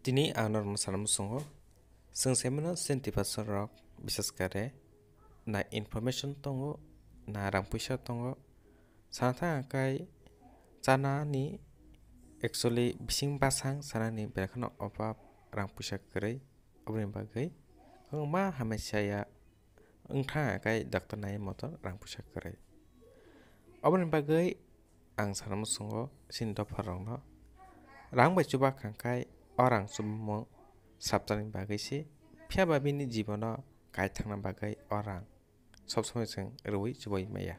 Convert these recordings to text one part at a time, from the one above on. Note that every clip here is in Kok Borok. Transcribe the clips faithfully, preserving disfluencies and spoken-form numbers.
Tini ang norokno sana muchungo, chwng se mano senti pasal rok, bises kare na information tongo, na rang puisa tongo. Sana thang kai chanani, actually bising basang sanani belai kheno obab, rang puisa kwrwi. Oboni bagwi kwbangma hamya saya wngthang kai doctor nai moto rang puisa kwrwi. Oboni bagwi ang sana muchungo chini dopharokno rang bai chuba khang kai o rang chubamung saptani bagwi se, phiya ba bini jibono kai thangna bagwi o rang sob somoi chwng rwui chubai maya.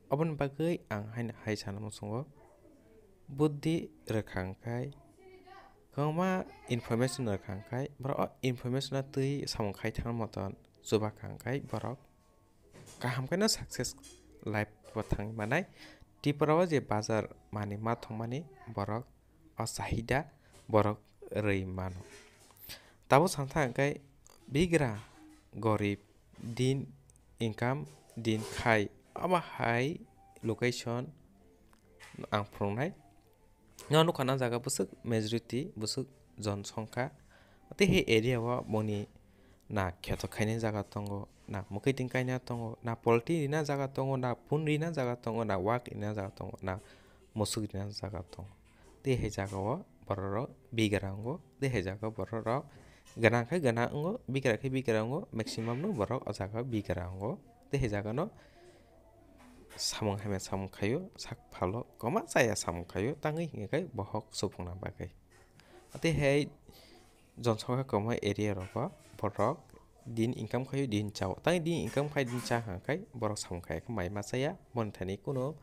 Oboni bagwi ang haino hai sana muchungo, buddhi rwkha hwnkhe, kwbangma information rwkha hwnkhe, borok o information-o twi samung khai thangna moton chuba kha hwnkhe borok kaham khe no success life o thangwi manai. Tripura o je bazar manwi ma thangmani borok o chahida borok rwi mano. Tabuk sana thang khe bigra gorib din income din khai, omo hai location ang phwrwngnai. No nukha na jaga bwswk majority bwswk jon songkha. Tei he area o boni na kheto khainai jaga tongo, na mwkhwtwng kaina tongo, na polti rina jaga tongo, na pun rina jaga tongo, na wak rina jaga tongo, na musuk rina jaga tongo. Tei hai jaga o borok rok bigra wngo, tei hai jaga o borok rok gwnang khe gwnang wngo, bigra khe bigra wngo, maximum no borok o jaga o bigra wngo. Tei hai jaga no samung hamya samung khaio, sak phalo kwma chaya samung khaio, tangwi hinkhe bohok supungna bagwi. Tei hai Jonsongkha kwbangma area rogo borok din income khaio, din chao. Tei din income khai din cha hwnkha khai borok samung khai khe mai ma chaya, boni thani kunu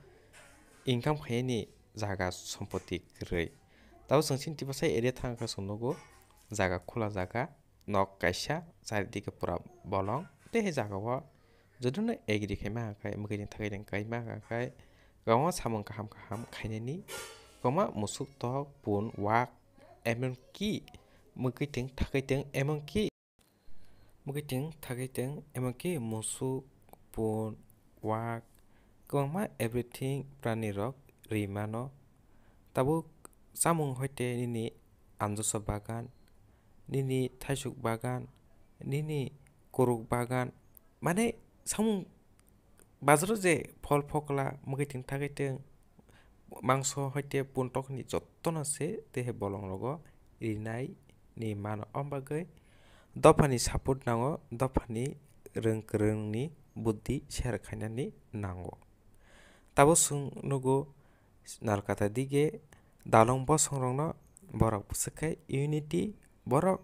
income khaiyani jaga sompoti kwrwi. Tabuk chwng chini tipasa area thang khe chwng nugo jaga khula jaga, nok kaisa, charidike pura bolong. Tei hai jaga o jotono agree khaima hwnkha khai, mwkhwtwng thagwi tong kaima hwnkha khai, kwbangma samung kaham kaham khainani, kwbangma musuk tok, pun, wak, emonki mwkhwtwng thagwi tong, emonki mwkhwtwng thagwi tong, emonki musuk, pun, wak, kwbangma everything prani rok rwi mano. Tabuk chamung hoite nini anjoso bagan, nini thaisuk bagan, nini kwrwk bagan, mane samung bazaro je phol phokla mwkhwtwng thagwi tong, mangso hoite pun tokni jotono se tei hai bolong rogo rinai ni mano. Om bagwi dophani support nango, dophani rwng kwrwngni buddhi share khainani nango. Tabuk chwng nugo nalkata dige dalong bosong rokno borok bwswk khe unity, borok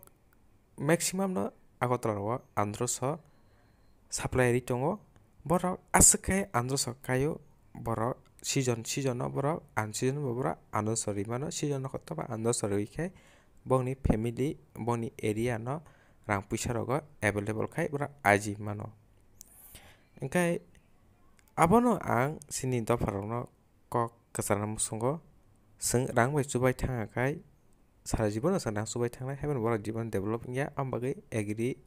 maximum no Agartala o androso supply ri tongo. Borok aswk khe androso kaio, borok season season no borok unseason bo borok androso ri mano, season no kotoba androso riwi khe bongni family, bongni area no rang puisa rogo available khai borok aji mano. Hwnkhe abono ang chini dopha rokno kok kwchana muchungo, chwng rang bai chubai thangkha khai, sara jibono chwng rang chubai thangnai, haibano borok jibon develop wngya, aboni bagwi agree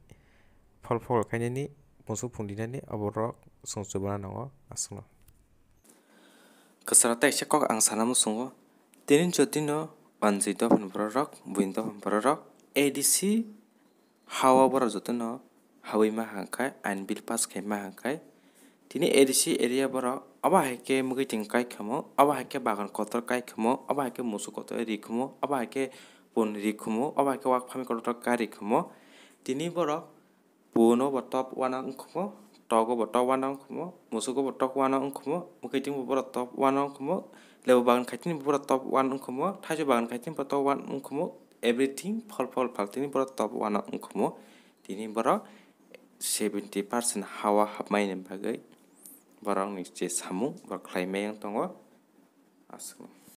phol phokol khainani, musuk phung dinani, oborok chwng chubana nango aswkno. Kwcharo taisa kok ang sana muchungo, tini jotino wanjwi dophani bororok, buini dophani bororok, A D C ha-o borok jotono hawi ma hangkhe, ain bill pass khai ma hangkhe, tini A D C area borok obo hai khe mwkhwtwng kai khamu, obo hai khe bagan kotor kai khamu, obo hai khe musuk kotor ri khamu, obo hai khe pun ri khamu, obo hai khe wak phamni kotor kari khamu. Tini borok puno bo top one wng khamu, togo bo top one wng khamu, musugo bo top one wng khamu, mwkhwtwng bo borok top one wng khamu, lebu bagan khaitini bo borok top one wng khamu, thaichuk bagan khaitini bo top one wng khamu, everything phol phol phaltini borok top one wng khamu. Tini borok seventy percent ha-o hapmani bagwi borokni je samung borok khlai maya wng tongo. Aswkno.